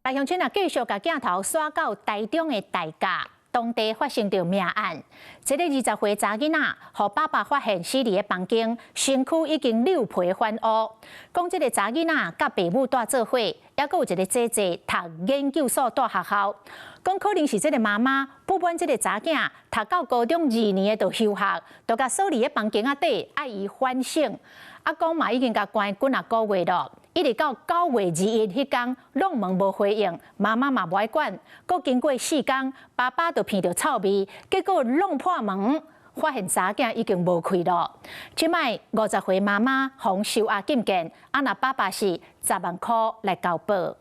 來鄉親啊，繼續共鏡頭徙到台中的大甲，當地發生著命案。這个20歲查囡仔，予爸爸發現死佇咧房間，身軀已經溜皮反烏。講這个查囡仔佮爸母蹛做伙，猶閣有一个姐姐讀研究所蹛學校。講可能是這个媽媽不滿這个查囝讀到高中二年的就休學，就共鎖佇咧房間仔底，愛伊反省。啊，講嘛已經共關幾若個月咯，一直到9月21彼工，攏門無回應，媽媽嘛無愛管。閣經過4工，爸爸就鼻著臭味，結果弄破門，發現查囝已經無氣咯。這擺50歲媽媽予收押禁見，啊若爸爸是10萬箍來交保。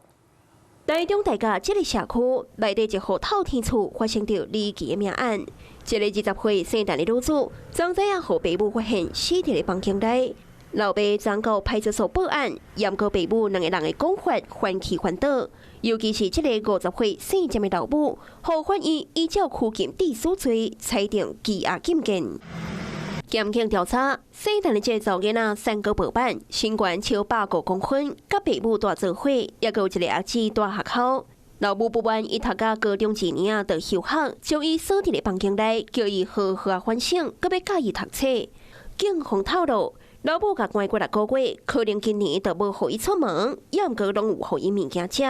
台中大甲這个社區內底一戶透天厝發生著離奇的命案。一个20歲姓陳的女子，昨早予爸母發現死佇咧房間內。老爸昨到派出所報案，毋過爸母兩个人的講法翻起翻倒，尤其是這个50歲姓詹的老母，予法院依照拘禁致死罪裁定羈押禁見。檢警調查，姓陳的這个查某囡仔三高無板，身懸超105公分，佮爸母蹛做伙，猶閣有一个阿姊蹛學校。老母不滿伊讀到高中一年仔就休學，將伊鎖佇咧房間內，叫伊好好仔反省，閣欲教伊讀冊。警方透露，老母共關幾若個月，可能今年就無予伊出門，猶毋過攏有予伊物件食。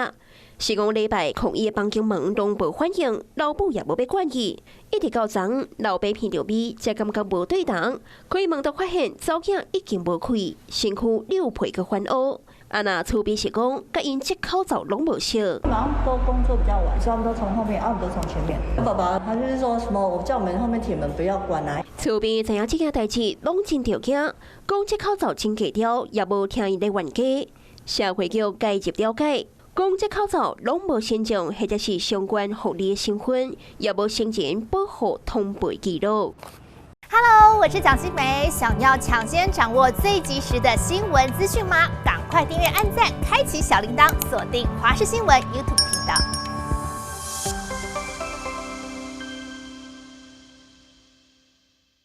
是講禮拜敲伊的房間門攏無反應，老母也無欲管伊。一直到昨，老爸鼻著味，才感覺無對頭，開門就發現查某囝已經無氣，身軀溜皮閣翻烏。啊若厝邊是講，佮𪜶這口罩攏無熟。好像都工作比較晚，所以他們都從後面，啊，我們都從前面。爸爸他就是說什麼，我叫門後面鐵門不要關啊。厝邊知影這件代誌，攏真著驚，講這口罩真低調，也無聽𪜶咧冤家。社會局介入了解，講這口罩攏無身障或者是相關福利的身份，也無生前保護通報記錄。 Hello，我是蔣新梅，想要搶先掌握最及時的新聞資訊嗎？趕快訂閱、按讚、開啟小鈴鐺，鎖定華視新聞 YouTube 頻道。